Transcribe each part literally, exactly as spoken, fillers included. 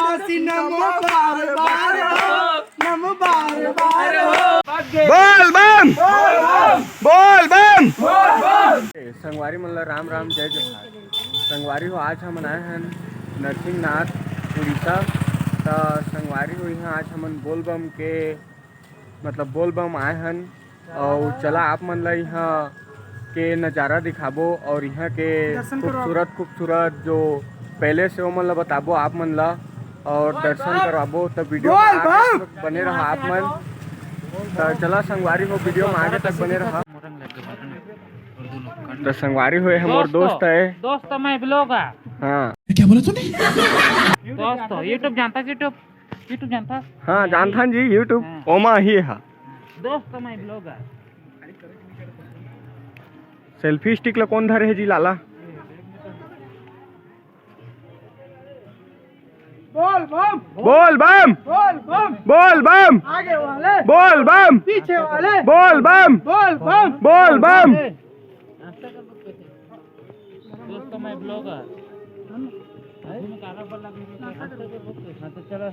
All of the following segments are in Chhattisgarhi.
आसी नमो बार बार हो, नमो बार बार हो। बोल बम, बोल बम। संगवारी मन ला राम राम, जय जोहार। संगवारी हो, आज हमन आए हन नरसिंहनाथ, उड़ीसा। त संगवारी हो, इहाँ आज हमन बोल बम के, मतलब बोल बम आए हन। अउ चला आप मन ला इहाँ के नजारा दिखाबो अउ इहाँ के दर्शन करवाबो। खूबसूरत खूबसूरत जो पैलेस हे ओमन ला बताबो आप मन ला, अउ दर्शन करवाबो। त वीडियो में आगे तक बने रहा आप मन। त चला संगवारी हो, वीडियो में आगे तक बने रहा। त संगवारी हो, ये हमर दोस्त, दोस्त है। दोस्त, मैं ब्लॉगर। हाँ। क्या बोला तूने? दोस्त, YouTube जानता है, YouTube? YouTube जानता? हाँ, जानथन जी, YouTube। हाँ। ओमा ही हा। दोस्त, मैं ब्लॉगर। सेल्फी स्टिक ला कौन धरे है जी, लाला? बोल बम, बोल बम, बोल बम, बोल बम, आगे वाले, बोल बम, पीछे वाले, बोल बम, बोल बम, बोल बम। दोस्तों, मैं ब्लॉगर। अभी मैं काला पर लग गई थी। हाँ, तो चलो।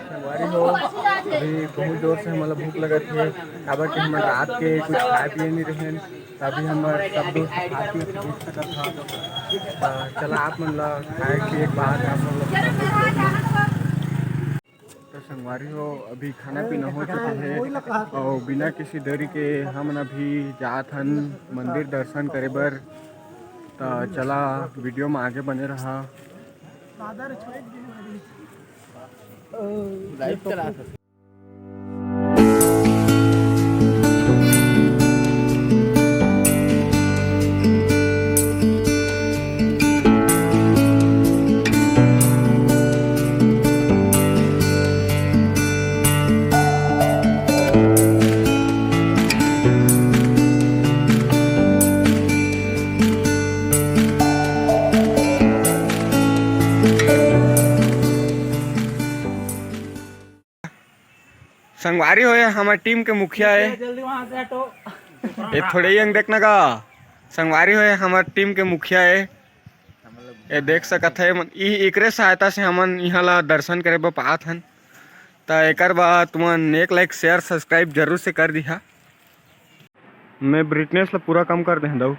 संगवारी हो, अभी बहुत जोर से हमन ला भूख लगत हे, काबर कि हमन रात के कुछ खाए पिए नहीं रहेन। अभी हमर सब दोस्त खा पी के देख सकत हा। त चला आप मन ला खाए के एक बात आप मन ला बताबो। त संगवारी हो, अभी खाना पीना हो चुका है और बिना किसी देरी के हमन अभी जात हन मंदिर दर्शन करे बर। त चला वीडियो में आगे बने रहा। लाइव चला संगवारी हो, ये हमर टीम के मुखिया है। जल्दी वहां से हटो। ये थोड़े ही अंग देखना का। संगवारी हो, ये हमर टीम के मुखिया है। ये देख सकत है, मन-, ई, एकरे सहायता से हमन इहाँ ला दर्शन करे बर पात हन। त एकर बर तुमन एक लाइक, शेयर, सब्सक्राइब जरूर से कर दिहा। मैं ब्रिटनेस ला पूरा कम कर दे हंव।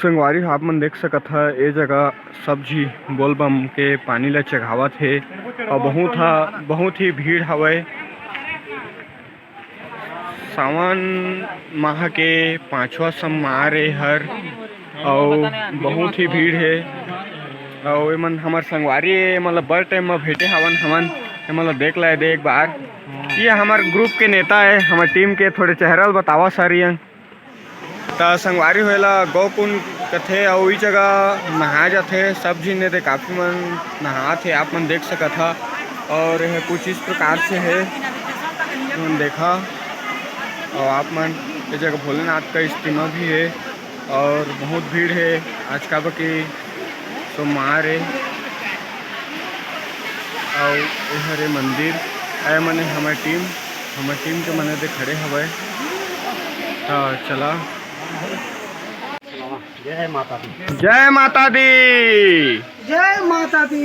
संगवारी हो, आप मन देख सकत ह, ए जगह सब झी बोलबम के पानी ला चघावत हे अउ बहुत ह, बहुत ही भीड़ हवय। सावन माह के पांचवा सोमवार ए हर। अउ बहुत ही भीड़ हे। अउ एमन हमर संगवारी ए, मतलब बड़ टाइम म भेटे हवन हमन। एमन ला देख लाए दे एक बार। ये हमर ग्रुप के नेता ए, हमर टीम के। थोड़े चेहरा ल बतावा सर ये। त संगवारी हो, एला गौकुंड कथे अउ ई जगह नहाए जाथे। सब झिन ए दे काफी मन नहात हे, आप मन देख सकत ह। अउ यह कुछ इस प्रकार से हे, तुमन देखा। अउ आप मन ये जगह भोलेनाथ का इस्तीमा भी हे। अउ बहुत भीड़ हे आज, काबर कि सोमवार हे। अउ ए हरे मंदिर, ए मने हमर टीम, हमर टीम के मने दे खड़े हवय। त चला। जय माता दी। जय माता दी। जय माता दी।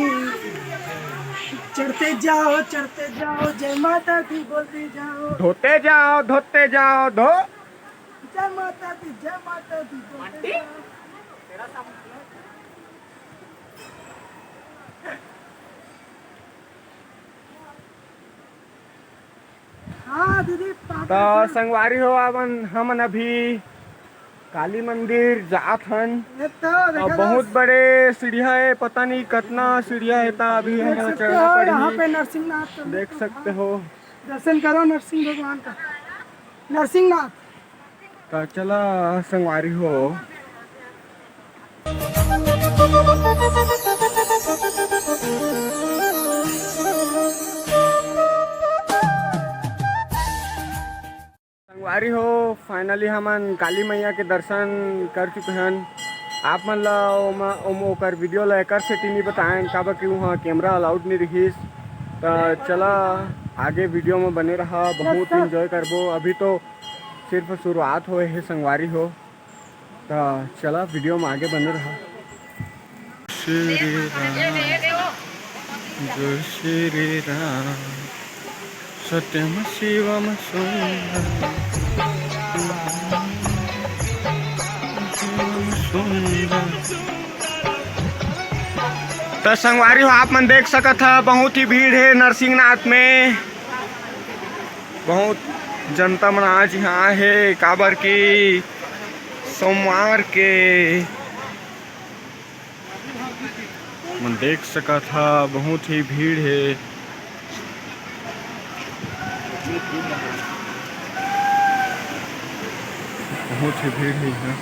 चढ़ते जाओ, चढ़ते जाओ, जय माता दी बोलते जाओ। धोते जाओ, धोते जाओ, धो। जय माता दी, जय माता दी बोलते जाओ। हाँ दीदी, पागल त है। संगवारी हो, अपन हमन अभी काली मंदिर जात हन। ये तो देखा अउ बहुत बड़े सीढ़िया हे, पता नहीं कतना सीढ़िया हे। त अभी देख हमन सकते चढ़ना हो, यहाँ पड़ही। पे नरसिंहनाथ देख सकते हो। दर्शन करो नरसिंह भगवान का, नरसिंहनाथ। त चला संगवारी हो। संगवारी हो, finally हमन काली मैया के दर्शन कर चुके हन। आप मन ला ओमा, ओम, ओकर वीडियो ला एकर सेती नहीं बताएं, काबर कि वहाँ कैमरा अलाउड नहीं रहिस। त चला, आगे वीडियो में बने रहा, बहुत एंजॉय करबो। अभी तो सिर्फ शुरुआत होए हे संगवारी हो, त चला वीडियो में आगे बने रहा। श्री राम, जय श्री राम। सत्यम शिवम सुंदर, सुंदर। त संगवारी हो, आप मन देख सकत ह, बहुत ही भीड़ हे नरसिंहनाथ में। बहुत जनता मन आज यहाँ हे, काबर कि सोमवार के मन देख सकत ह, बहुत ही भीड़ हे, बहुत ही भीड़ हे इहाँ।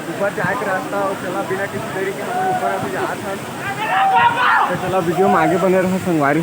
ऊपर जाए के रास्ता अउ चला बिना किसी देरी के हम ऊपर अभी जात हन। त चला वीडियो में आगे बने रहा संगवारी।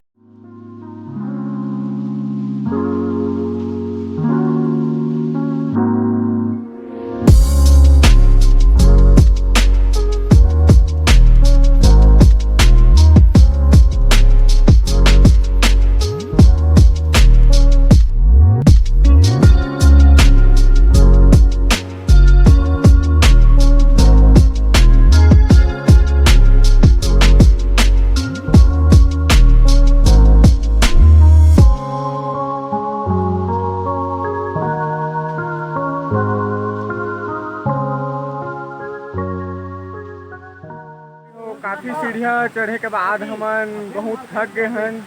काफी सीढ़िया चढ़े के बाद हमन बहुत थक गए हन,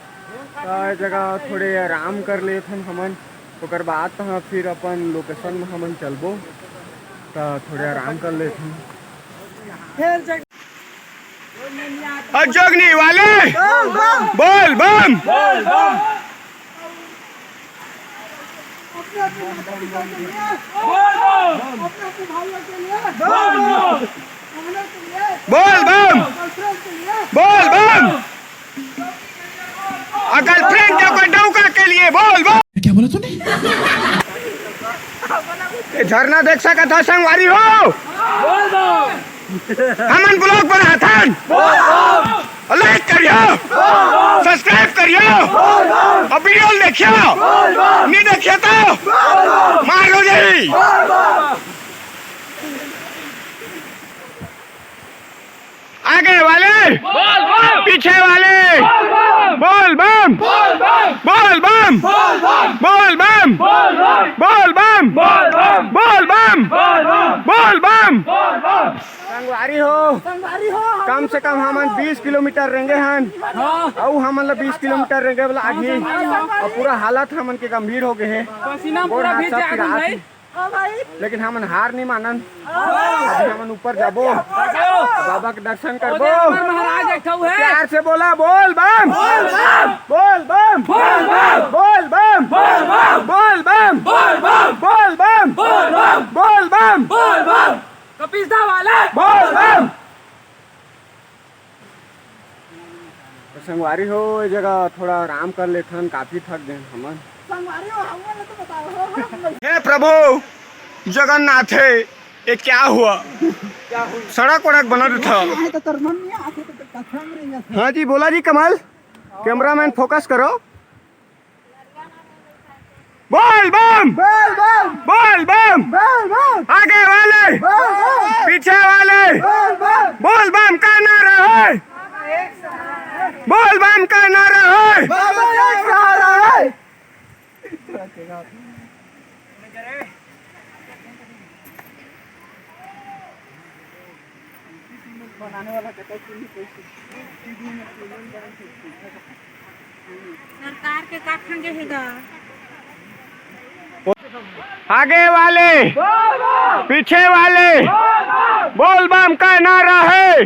त ए जगह थोड़े आराम कर लेत हन हमन, ओकर बाद तहाँ फिर अपन लोकेशन में हमन चलबो, त थोड़े आराम कर लेत हन। अजोगनी वाले बोल बम। बोल बम। बोल बम। अ गर्लफ्रेंड डौका डौका के लिए बोल बम। क्या बोला तूने? ए झरना देख सकत ह संगवारी हो। हमन ब्लॉग बनाथन। लाइक करियो, सब्सक्राइब करियो, अउ वीडियो ल देखियो, नहीं देखियो तो मार हो जाई। आगे वाले, पीछे वाले, बोल बम, बोल बम, बोल बम। संगवारी हो, संगवारी हो, कम से कम हमन बीस किलोमीटर रेंगे हन। हाँ। अउ हमन ला बीस किलोमीटर रेंगे वाला आदमी, अउ पूरा हालत हमन के गंभीर हो गए हे। पसीना गोड़ पूरा हाथ भीज सब जात हे पिरात भाई। हे। हाँ भाई। लेकिन हमन हार नहीं मानन। हाँ। अभी हमन ऊपर जाबो, बाबा के दर्शन करबो। महाराज एक ठो है। प्यार से बोला, बोल बम। बोल बम। कपिस्ता वाले। बोल बम। तो संगवारी हो, ए जगह थोड़ा आराम कर लेथन, काफी थक गए हमन। संगवारी हो, हमन ला तो बताओ, हो, हो, हम लोग हे प्रभु जगन्नाथ हे, ये क्या हुआ? क्या हुआ? सड़क वड़क बनत था। नहीं, तो तोर मन नहीं आते, तो कथा में रह जाता। हाँ जी, बोला जी कमल, कैमरामैन फोकस करो। बोल बम। बोल बम। बोल बम। बोल बम। आगे वाले। बोल बम। पीछे वाले। बोल बम। बोल बम का नारा है। बोल बम का नारा है। बाबा एक सहारा है। सरकार के का खंगे हे गा? आगे वाले, पीछे वाले, बोल बम का नारा है।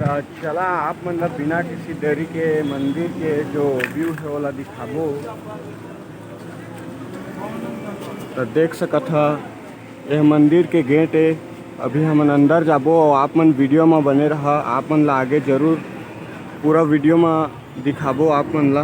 त चला आप मन ला बिना किसी देरी के मंदिर के जो व्यू है ओला दिखाबो। त देख सकत ह, यह मंदिर के गेट है। अभी हमन अंदर जाबो और आप मन वीडियो में बने रहा। आप मन ला आगे जरूर पूरा वीडियो में दिखाबो आप मन ला।